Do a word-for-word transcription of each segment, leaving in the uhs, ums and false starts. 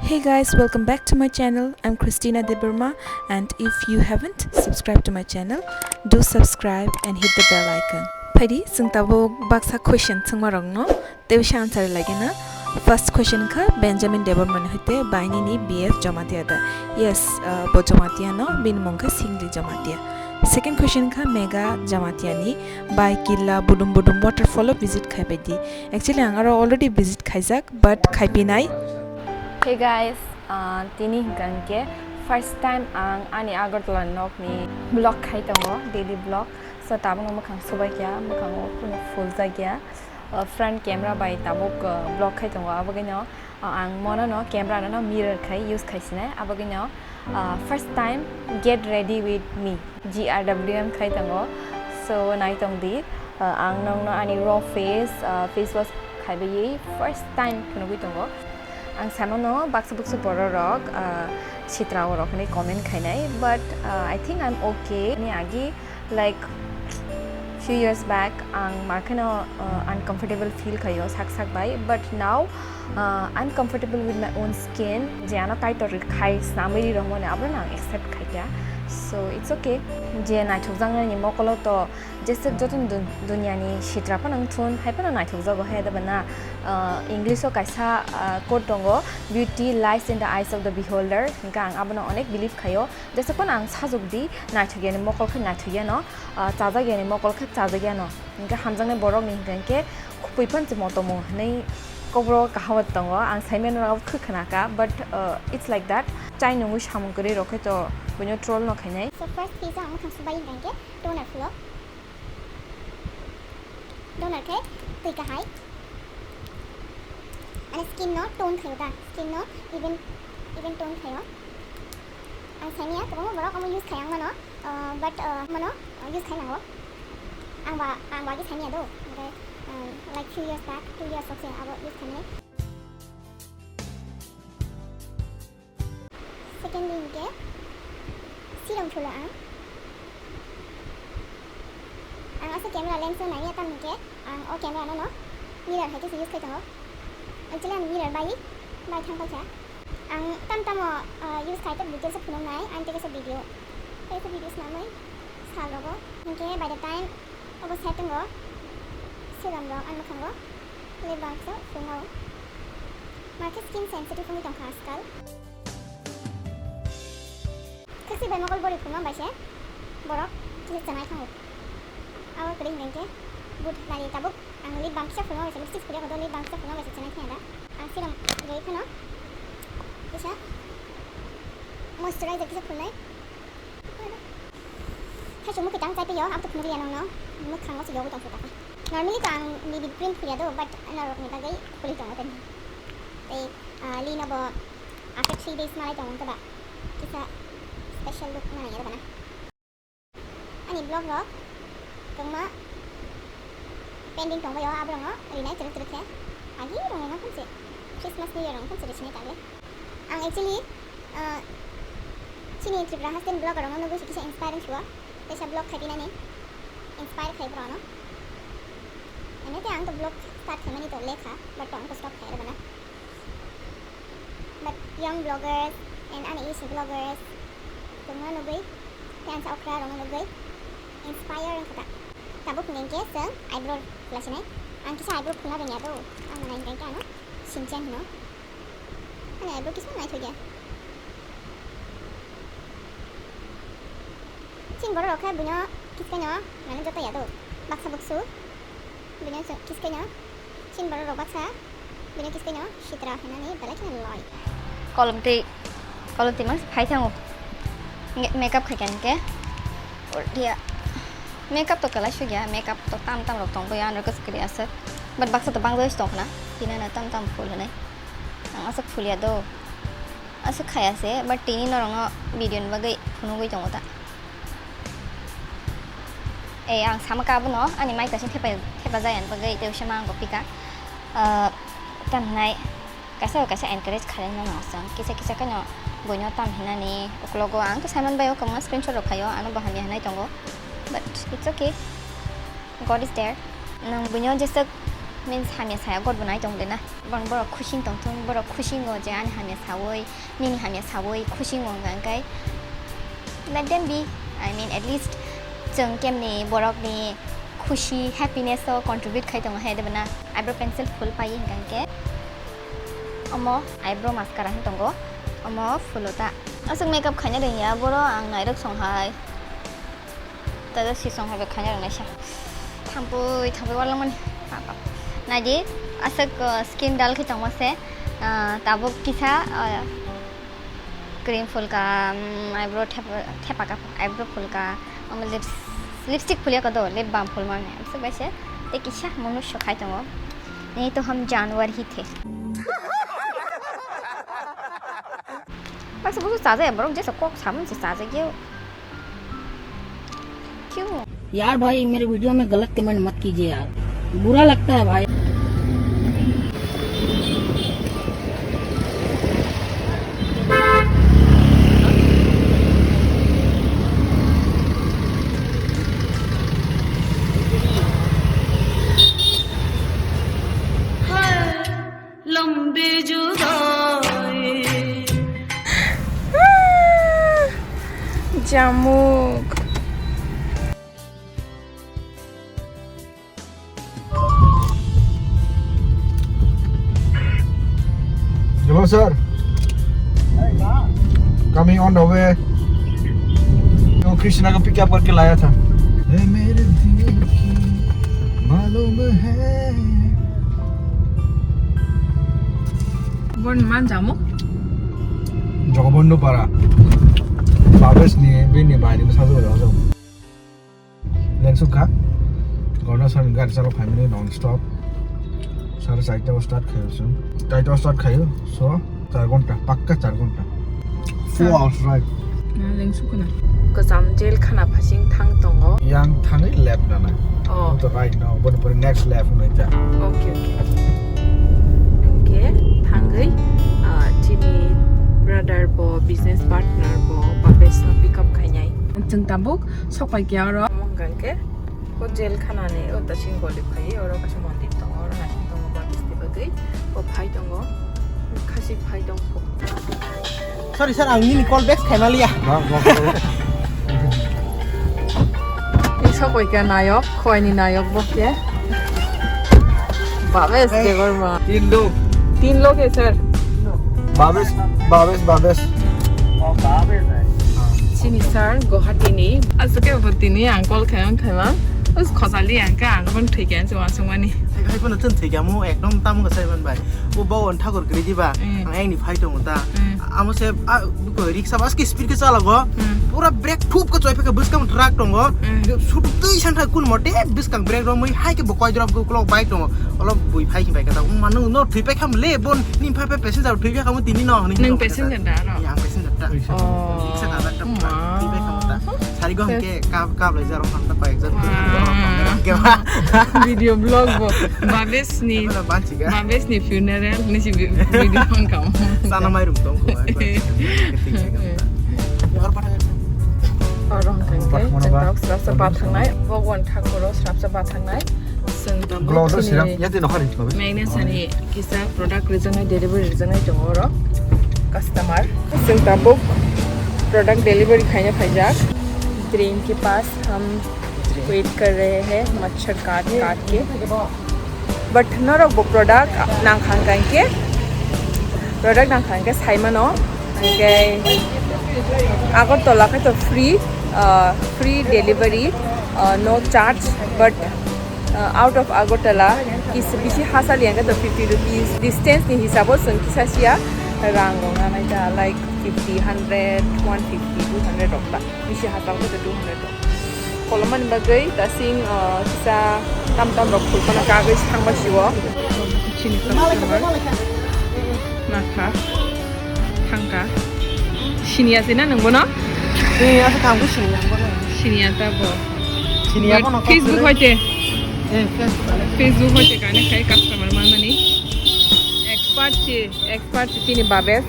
Hey guys, welcome back to my channel. I'm Christina Debbarma, and if you haven't subscribed to my channel, do subscribe and hit the bell icon. Phaidi, chwng tabuk baksa question swngma rokno tei bisa answer lagina. First question kha Benjamin Debbarma ni hoite baini ni B F Jamatia da? Yes, uh, bo Jamatia no, bini mung kha Singli Jamatia. Second question kha Mega Jamatia ni bai Killa Budum Budum waterfall o visit khai bai di? Actually, ang aro already visit khaijak, but khaipinai. Hey guys, uh, tini hwnkha hwnkhe first time ang ani Agartala nokni vlog khai tongo, daily vlog. So, tabukno mwkhang subai kha, mwkhango kunu phul jakya. Uh, front camera bai tabuk, uh, vlog khai tongo, abagwino, uh, ang mono no camera no mirror khai use khai sinai, abagwino, uh, first time get ready with me, G R W M khai tongo. So, nai tong di, uh, ang nokno ani raw face, uh, face wash khaibai first time phunugwi tongo. Ang samano baksa buksa borok rok, uh, sitra rok hinwi comment khainai, but, uh, I think I'm okay. Ni agi, like, few years back, ang markheno, uh, uncomfortable feel khaio sak sak bai, but now, uh, I'm comfortable with my own skin. Je ano Kaitor khai snamwi ri romoni, abono ang accept khaikha. So, it's okay. Je naithokjaknani mokolo to jeswk joto dun-, duniani sitra phano wngthun, hai phano naithokjago he, deba na? Uh, English o kaisa, uh, quote tongo, "Beauty lies in the eyes of the beholder." Hinkhe ang abono onek believe khaio. Jeswk phano ang sajwk di, naithok yani mokol khe naithok yano, ah, chajak yani mokol khe chajak yano. Hinkhe hamjaknai borok ni hinkhe khupui phano chwng motomung hinwi kokborok kaham tongo. Ang saimano abo khwkhwna kha, but, ah, it's like that. Chai nungwi samung kwrwi rok khe to buino troll no khainai. So first phase o ang mwkhang subai hinkhe toner phulo. Toner khe twi kahai. Ani skin no tone khaio da, skin no even, even tone khaio. Ang saimanya kwbangma borok omo use khai ang mano, uh, but, uh, mano, uh, use khai nango. Ang ba, ang ba agi saimanya do, omote, um, like few years back, two years rok se abo use khaimani. Second day hinkhe serum phulo ang. Ang aswk camera lens no naiya, tamni hinkhe ang o camera no no mirror hai khe se use khai tongo. Actually ang mirror bai, bai thang paikha. Ang tam tamo, ah, use khai tei details o phunuk nai, ang tei kaisa video, tei kaisa video swnamwi sal rogo. Hinkhe by the time obo set wngo, serum rok ani mwkhango lip balm se phungo. Makhe skin sensitive wngwi tongkha ajkal. Khasi bai mokol bori phunma bai se borok kisa chenai thango. Abo kwrwi hinkhe good nai tabuk ang lip balm kisa phunma bai se, lipstick phuri ako do, lip balm kisa phunma bai se chenai thangya da. Ang serum rwi phano kisa moisturizer kisa phunai. Thaichuk mukhe tang chai twi o, abo to phunugwi ya nokno, mwkhango se yogwi tongkha. Normally to ang B B cream phuriya do, but norokni bagwi phuri tongo tei. Tei, ah, Lee no bo after three days malai tongo wngkha ba, kisa special look manai ya bana. Ani vlog rok kwbangma pending tongbaio, aborokno rinai twrwk twrwk khe. Agi rwnai no khamse, Christmas New Year rok khamse risinai tangwi. Ang actually, ah, chini Tripura haste ni vlogger rokno nugwi se kisa inspire wngsuo, teisa vlog khaipinani inspire khai borokno. Ene te ang to vlog start khaimani to lekha, but to ang to stop khai rwna. But young vloggers and ani isi vloggers tongma nugwi, tei ansa okra rokno nugwi inspire wngkha ta. Tabuk hwnwi khe chwng eyebrow khwlaisinai. Ang kisa eyebrow khwlna rwngya do, ang nai hwnkhe ano Shinchan hino. Ani eyebrow kisa naithokya. Chini borok rok khe buino kiskaino mane joto ya do. Baksa buksu buino kiskaino. Chini borok rok baksa buino kiskaino sitra hinani belai kheno loi. Kolom twi, kolom twi mang phai thango. Nge-, makeup khai khe. Ultia. Makeup to kwlai sugya, makeup to tam tam rok tong boya, ano kwchwk kwrwi aswk. But baksa to bangjak tong khna. Tini ano tam tam phul hinai. Ang aswk phul ya do. Aswk khaya se, but tini norokno video ni bagwi phunugwi tongo ta. Eh, ang sama kha abono, ani mai kaisa thepa, thepa jaya ni bagwi, tei uaisa ma ang bo pika. Ah, tam hinai, kaisa bai kaisa encourage khalai mano chwng, kisa kisa kheno buino tam hinani uklogo ang to saiman bai o kwbangma screenshot rok phaio, ano bo hamya hinai tongo, but it's okay. God is there. Nwng buino jeswk Means hamya saya god bo nai tong de na. Bang borok khusi tong thung, borok khusi ngo je ani hamya sawi, nini hamya sawi khusi ngo hwnkha hwnkhe let them be. I mean, at least chwng kemni borokni khusi, happiness o contribute khai tongo he de bana. Eyebrow pencil full pai hwnkha hwnkhe omo eyebrow mascara hin tongo, omo full o ta. Aswk makeup khaina rwngya boro ang nairok song hai. Tada sisong hai bai khaina rwngnaisa. Thampui thampui walangmani. Naidi, aswk, uh, skin dull khe tongma se, uh, tabuk kisa, uh, cream phulka, um, eyebrow thep-, thepaka, eyebrow phulka, um, lips-, lipstick phulya kodo, lip balm phulmani. Aswk bai se, tei kisa mwnwi sokhai tongo. Nahi to hum janwar hi the. Baksa busu chajaya borok jesa kok samung se chajagya. Kyu? यार भाई, मेरे वीडियो में गलत कमेंट मत कीजिए यार, बुरा लगता है भाई। लंबी जुदाई। Jamuk. Hello sir, coming on the way. वो कृष्णा को पिकअप करके लाया था। ए मेरे दिल की मालूम है। Bon man jamo? Jogobondhu Para. Babes ni bini bai ni sajwk rok. Lengsukha. Gorna san gari chalo family non stop. Sare charta start khayo sun. Charta start khayo. So, char ghonta, pakka char ghonta. Two hours ride. Na lengsukuna. Kwcham jail khana phasing thang tongo. Yang thangwi left nana. Oh. To right now, but, but next left nai ta. Okay, okay. Hwnkhe thangwi, ah, chini brother bo, business partner bo, Babes no pick up khainai. Chwng tabuk sok pai khe oro. Omo hwnkha hwnkhe o jail khana ni o tasing goli phai oro kaisa mondir tongo, oro naising tongo Babes ni bagwi. O phai tongo, khasi phai tong. Sorry sir, ang nini call back khaima liya. Sok pai khe nayok, khoi ni nayok bo khe. Babes Debbarma. Tin lok. Tin lok hai sir. Babes, Babes, Babes. Chini sir Guwahati ni. Aswk khe bo tini ang call khaimang khaimang. Us khosali ang khe ang bang thwi khe ang se uansukmani. Hai phano chwng thwi khe amo ekdom tamo khe sai man bai. O Bhawan Thakur kwrwi diba. Mm. Ang ayang ni phai tongo ta. Mm. Amo se a riksa baske speed khe chalago. Mm. Pura brake thup khe choi phai khe bwskang truck tongo. Mm. Sutuk twi san thai kun mote bwskang brake romwi hai khe bo koi drop go clock bike tongo. Olo bui phai khe bai khe ta. Manu no thwi phai kham le bon ni phai phai passenger thwi phai kham tini no hwnwi. Nwng passenger da aro? Yang passenger da. Oh. Riksa ka ta. Thwi phai kham ta. Sari go hwnkhe kap kap lai jaro hwn ta koi ek jon. Video blog bo. Babes ni. Babes ni funeral ni si vi-, video phone kam. Sana mai rum tong ko. Oro hwnkha hwnkhe chwng tabuk srapsa bathangnai, Bhagwan Thakur o srapsa bathangnai. Chwng tabuk chini Magna sani kisa product rijaknai, delivery rijaknai tongo oro customer. Chwng tabuk product delivery khaina phaijak. Train ke paas hum wait kar rahe hain, machhar kaat kaat ke. But norok bo product nangkha hwnkhe, product nangkha hwnkhe saimano, hwnkhe Agartala khe to free, uh, free delivery, uh, no charge, but, uh, out of Agartala kis bisi hachal yang khe to fifty rupees. Distance ni hisabo chwng kisa siya rang rok nanai ta, like fifty, hundred, one fifty, two hundred rok ta. Bisi hachal khe to two hundred rok. Kolomani bagwi tasing, uh, kisa tam tam rok phulphano kagwi thangba siwo. Chini customer nakha thangka. Siniya se na nang bono? Siniya se thangbo siniya bono. Siniya ta bo. Siniya bono. Facebook hoite. Eh, Facebook. Facebook hoite kane khai customer manmani. Expert se. Expert chini Babes.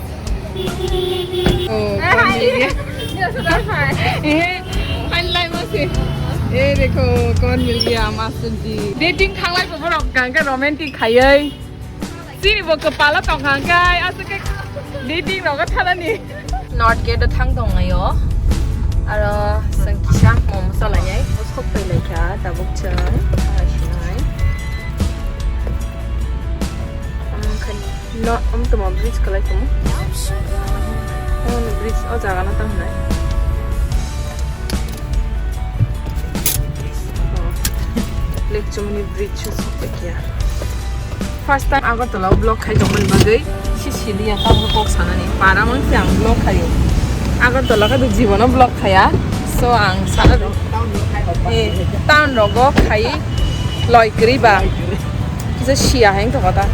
Oh, eh, hi. Pamiliya. Yes, sir, hi. Eh, online mo si. ये देखो, कौन मिल गया मासूम जी। Dating thanglai bo borok hwnkha hwnkhe romantic khaiwi. Chini bo kwpalo tongkha hwnkhe aswk khe dating rogo thanani. North gate o thang tongnai o. Aro chwng kisa momo chalainai. Bwswk phailaikha tabuk chwng. Thanglai sinai. Omo khai no, omo tamo bridge kwlai tamo. Omo bridge o jaga no tamo hinai. Lake Chumuni bridge o sok ya. First time Agartala o vlog khai tongmani bagwi si siliya tamo kok sanani. Para mang se ang vlog khayo. Agartala khe jibono vlog khaya. So ang sana eh town rogo khai loi kwrwi ba. Kisa siya heng to kota.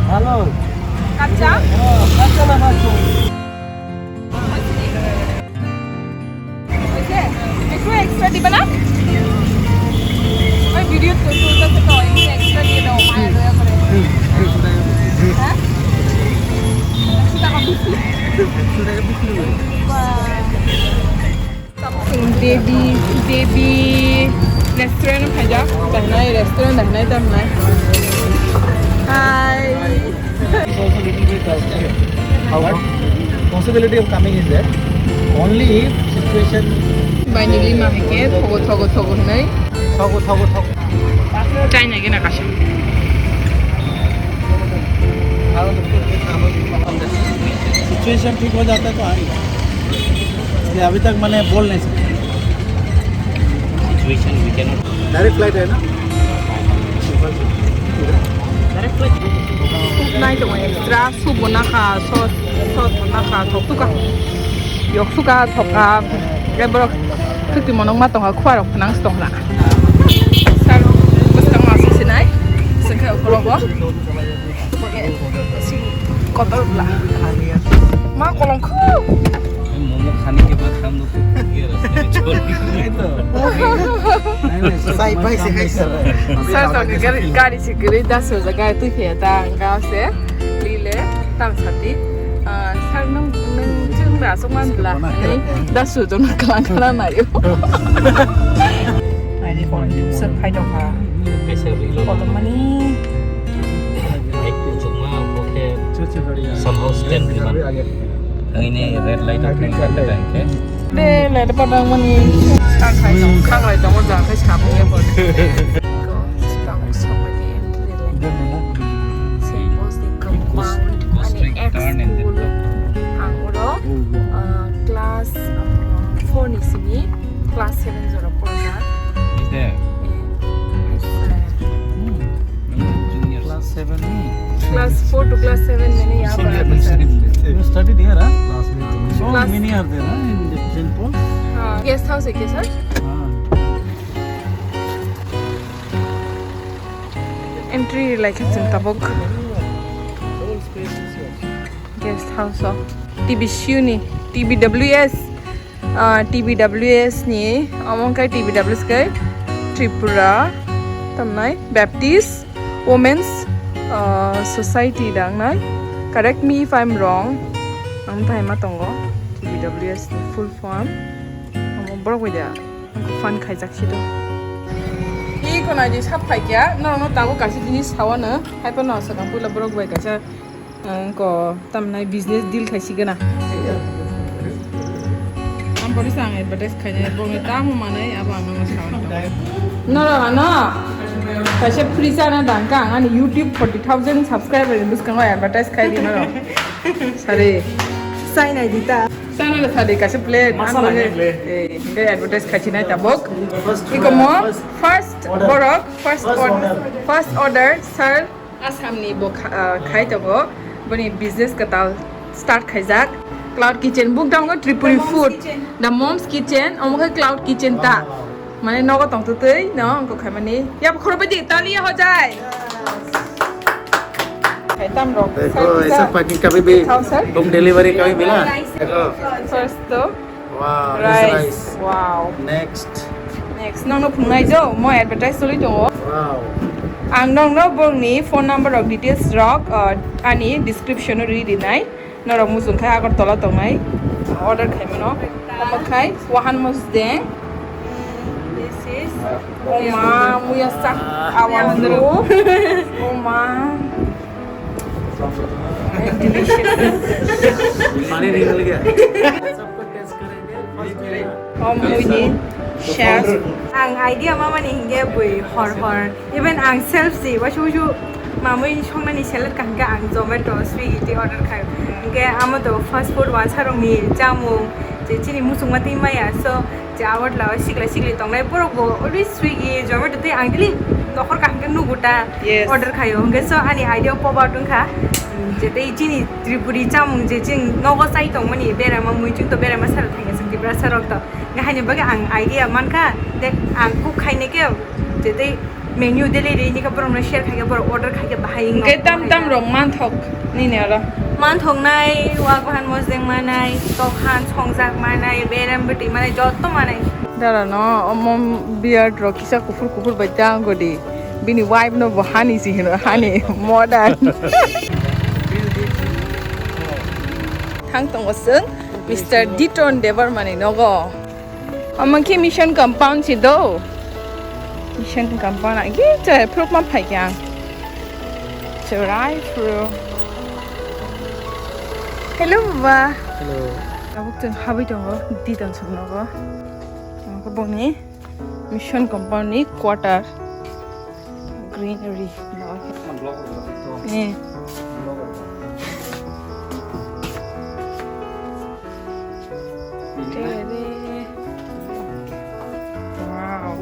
ভালো। কাঁচা? হ্যাঁ, কাঁচা না মাছ? হয়েছে? একটু এক্সট্রা দিবে না? ওই ভিডিও তো তুলতেছে তো, একটু এক্সট্রা দিয়ে দাও, মায়া দয়া করে। হ্যাঁ? একশো টাকা বেশি। বাহ। Devi, Devi restaurant khaijak, dahnai restaurant, dahnai tamnai. Hi. It's also little bit, uh, how possibility of coming is there. Only if situation. Bai ni lima hai khe thogo, thogo, thogo hinai. Thogo, thogo, thogo. China gina kasha. Situation ठीक हो जाता है तो आएगा। ये अभी तक मैंने बोल नहीं सकता। Situation we cannot. Direct flight है ना? Direct flight. Soup nai tongo extra, soup bo nakha, sauce, sauce bo nakha, thok suka. Yok suka, thok ka. Khe borok khwtwi monok ma tongkha, khua rok phnang se tongkha. Sir, bwskang ma se sinai, sengkhe ukhorogo. Kotor bla. Ma kolong khu. Momo khani ke ba kham do. Sai pai se kai sir. Sir to ke gari, gari se gari das se gari tu ke ta ga se. Lile tam sati. Ah, sir nung nung chung da sung man bla. Ni das su to na kala kala na yo. Ai ni kon sir phai do kha. Kaisa rilo. Kotor mani. Hai kuchukma, bo khe somehow stand di man. Ang ini red light o thang thang thang khe. De, le de padang mani. Thang khai tong, thang lai tong, jang khai sabung ya pon. Ko, sibang sok lagi entry lai. Symbols di compound, ani ex school. Ang uro, uh, class, uh, four ni simi, class seven jora porjak. Is there? Eh, yes, sir. Hmm. Class seven ni? Class four to class seven mene yahan par aata hai. You studied here, huh? So many are there, huh, in Saint Paul? Haan, guest house hai kya, sir? Haan. Entry lai khe chwng tabuk guest house o T B C U ni, T B W S. Ah, T B W S ni, omo wngkha T B W S khe Tripura, tamnai Baptist Women's, ah, Society da wngnai. Correct me if I'm wrong. Ang thai ma tongo T B W S ni full form. Omo borok bai da fund khaijak si do. Iko nai di sap khai kya, norok no tabuk kaisa jinis sawa no, hai phano swkang puila borok bai kaisa Ang ko tamnai business deal khai sigana. Ang pori sang advertise khai nai, bongni tamo manai abo ang no sawan. Norok ano kaisa free chana dang kang ani YouTube forty thousand subscriber ni bwskango advertise khai di norok. Sare. Sai nai di ta. Chana le sare kaisa plate. Masala ang nai plate. Eh, advertise khai sinai tabok. Iko mo first borok first order, first order sir. Assam ni bo kha-, ah, khai tongo, boni business kwtal start khaijak. Cloud Kitchen, buk tamo Tripuri Food, The Mom's Kitchen, omo khe Cloud Kitchen ta. Mane nogo tong twtwi no, wngkha khaimani. Yap khoro bai di, taliya ho jai. Khai tam rok. देखो, ऐसा packing कभी भी home delivery कभी मिला? देखो। First to Wow, this is rice. Wow. Next. Next, nono phungnai jo, mo advertise choli tongo. Wow. Ang nokno borokni phone number rok, details rok, uh, ani description o ri rinai. Norok muchung khai Agartala tongnai order khaimano. Omo khai wahan mosdeng. This is Oma muya sak awan bro. Oma. Delicious. पानी नहीं मिल गया। Om muini chef. Ang idea mamani hinge bui hor hor. Even ang self si wasu wasu mamui songnani salad kaham khe ang Zomato, Swiggy tei order khai. Hinge amo to fast food wansarokni chamung je chini muchungma twi maya. So je Agartala o sikla sikli tongnai borok bo always Swiggy, Zomato tei ang daily nokhor kaham khe nugo ta. Yes. Order khaio. Hinge so ani idea pop out wngkha. Je tei chini Tripuri chamung je chini nogo chai tongmani berama muichung to berama sara thangya chwng Tiprasa rok to. Haini bagwi ang idea mankha, de ang cook khainai khe, je tei menu delivery ni khe borokno share khai khe, borok order khai khe bahai wngno. Hwnkhe tam tam rok manthok nini oro. Manthoknai, wak bahan mosdeng manai, tokhan songjak manai, berem bwtwi manai, jotto manai. Dara no, omo beard rok kisa kuphur kuphur bai tang godi. Bini wife no bo hani si hino, hani modern. Thang tongo chwng Mister Diton Debbarma ni nogo. Omo khe mission compound si do. Mission compound agi chwrai phuru ma phai khe ang. Chwrai phuru. Hello baba. Hello. Tabuk chwng habwi tongo Diton song nogo. Omo khe boni mission compound ni quarter. Greenery. Eh. Wow.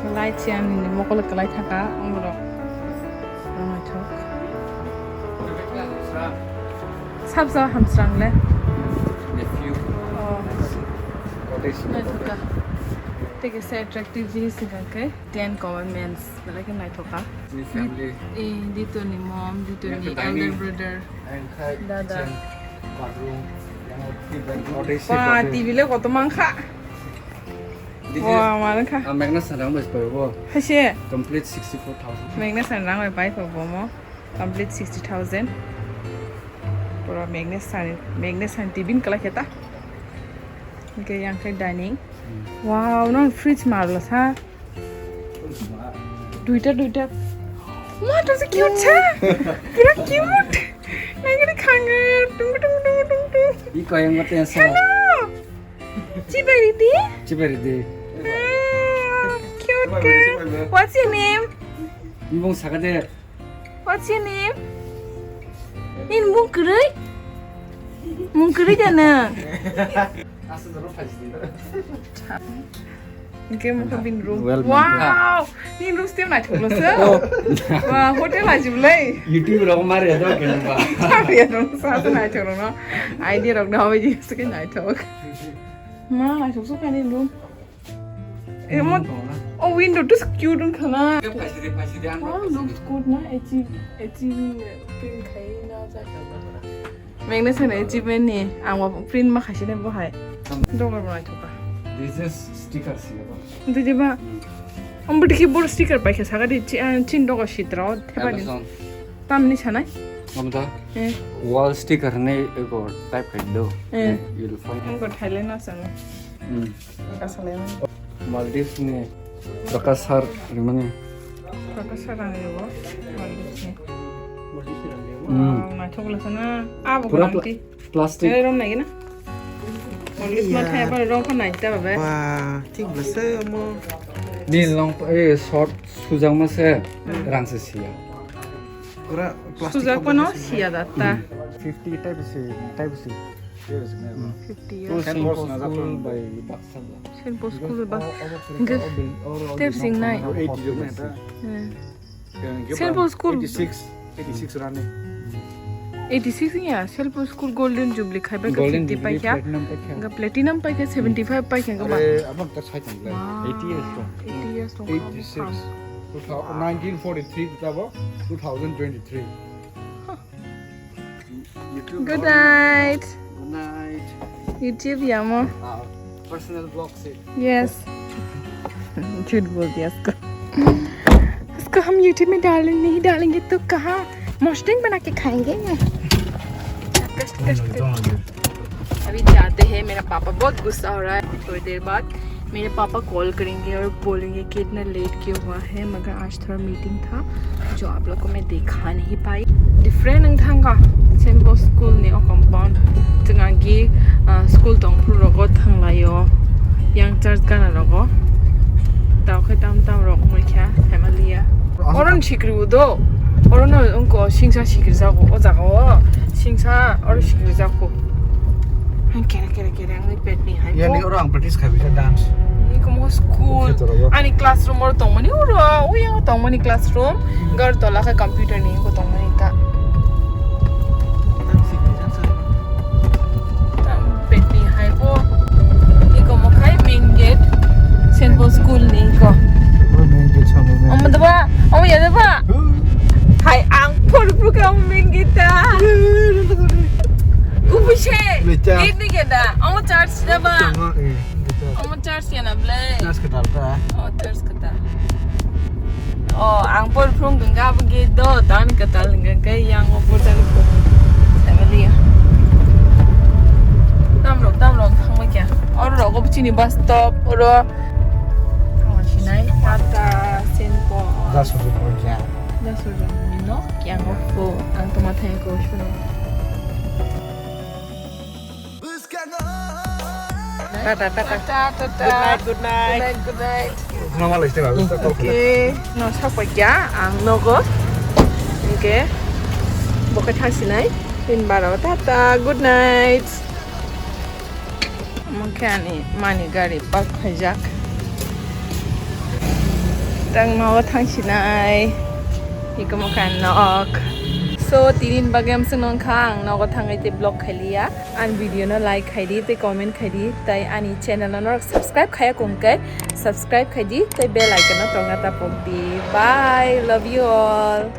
Kalai chiani ni mokol kalai thaka umrok. Ramaithok. Sabsa hamsrang le. Nephew. Oh. What is your Naithoka. Take a attractive jinis hingkha khe. Ten Commandments, belai khe naithoka. Ni family. Eh, Ditoni mom, Ditoni elder brother. Dada. Kitchen, bathroom, yang three bedroom. Ba, T V le koto mankha. This is, ah, Magna Sanrang bai paibo. Haise. Complete sixty-four thousand. Magna Sanrang bai pai paibo mo. Complete sixty thousand. Pura Magna San, Magna San T V ni kalai kheta. Hingke yang khe dining. Hmm. Wow, no fridge marlo sa. Duita, duita. Ma, to se cute cha. Pura cute. Nang ni khang. Tung, tung, tung, tung, tung. I koyang mate sa. Hello. Chibaridi? Chibaridi. Ah, cute girl. What's your name? Ibong sakade. What's your name? Nini mung kwrwi? Mung kwrwi da nwng? Hingke mokha bini room. Well, wow! Nini room step naithok lo se. Oh. Wow, hotel ajiblai. YouTube rok mari do kenu ba. Mari do sa sa naithok no. Idea rok no hobi jis ke naithok. Ma naithok so kani room. Eh, mo, oh, window to cute wngkha na. Phaisidi, phaisidi, ang. Oh, looks good na, achieve, achieving, eh, print khai na, ja. Magna San achievement ni, ang wa print ma khaisidi bo hai. Dogar bo naithoka. This is sticker si ba. Didi ba. Hmm. Ang bwtwi khe bor sticker pai kha saka di, chi, ah, chin dogo sitra o, thepa di. Amazon. Tamni sanai? Mamta? Eh. Wall sticker ni ego type khai do. Eh. Eh, you'll find. Ang ko Thailand na sana. Hmm. Maldives ni Prakasar rimani. Prakasar ang ego. Maldives ni. Hmm. Wow, naithok le sana. Abo pura pla-, plastic. Eh, rom nai na. Maldives ma khai abo rom ko nai ta babe. Ba, thik bwlasa mo. Ni long, eh, short sujak ma se rang se siya. Pura plastic. Sujak pano siya da ta. Fifty type si, type si. Fifty years. Saint Paul school by Baksa. Saint Paul school by Baksa. Hingke step sing nai. Saint Paul school. Eighty-six, eighty-six running. Eighty-six ya, Saint Paul school Golden Jubilee khai bai ka fifty pai kha. Platinum pai kha. Hingke platinum pai kha, seventy-five pai kha, hingke ba. Are, abang ta sai tang le. Wow. Eighty years to. Eighty years to. Eighty-six. Two thousand, nineteen forty-three to two thousand twenty-three. Good night. Good night. YouTube ya mo. Ah, personal vlog si. Yes. झूठ बोल दिया उसको। उसको हम YouTube में डाल, नहीं डालेंगे तो कहाँ मॉस्टिंग बना के खाएंगे? कष्ट, कष्ट, कष्ट। अभी जाते हैं, मेरा पापा बहुत गुस्सा हो रहा है। थोड़ी देर बाद मेरे पापा कॉल करेंगे और बोलेंगे कि इतना लेट क्यों हुआ है, मगर आज थोड़ा मीटिंग था जो आप लोग को मैं दिखा नहीं पाई। Different ang thangka Saint Paul school ni o compound, tengagi school tongphuru rogo thanglaio, yang church gana rogo. Tao khe tam tam rok wngkha family ya. Oron sikri udo. Oron ungko singsa sikri jago o jaga o. Singsa oro sikri jago. Ang kere kere kere ang pet ni hai. Yani oro ang practice khabi kha dance. Ni komo school. Ani classroom oro tongmani oro. Uya tongmani classroom. Gar tola kha computer ni ko tongmani ta. Petni hai bo. Iko mo khai main gate. Saint Paul school ni iko. Bro, main gate sama main. Omo daba, omo ya daba. Hai ang por program main gate ta. Kubu se. Gate ni gate da. Omo church daba. Omo church ya na ble. Church ka dal ta. Oh, church ka ta. Oh, ang por phung gengga abo gate do, tan katal gengga yang o por tan ko. Family ya. Tam rok, tam rok thang ma kya. Oro rok obo chini bus stop, oro. Thang ma sinai, Tata, Saint Paul. Das rok ya. Das rok no, yang o po, ang to ma thang ko shuno. Tata, tata. Tata, tata. Good night, good night. Good night, good night. Mama lai sini bagus. Okay, no sapai kya, ang nogo. Okay, bokai thang sinai. Pin baro, tata, good night. Mungkin ani mani gari park khaijak. Tang nogo thang sinai. Iko mungkin nok. So, tinin bagem sung nong khang nogo thangai te vlog khailiya. Ang video no like khai di, tei comment khai di, tei ani channel no norok subscribe khaya kung khe subscribe khai di, tei bell icon no tongna ta pok di. Bye, love you all.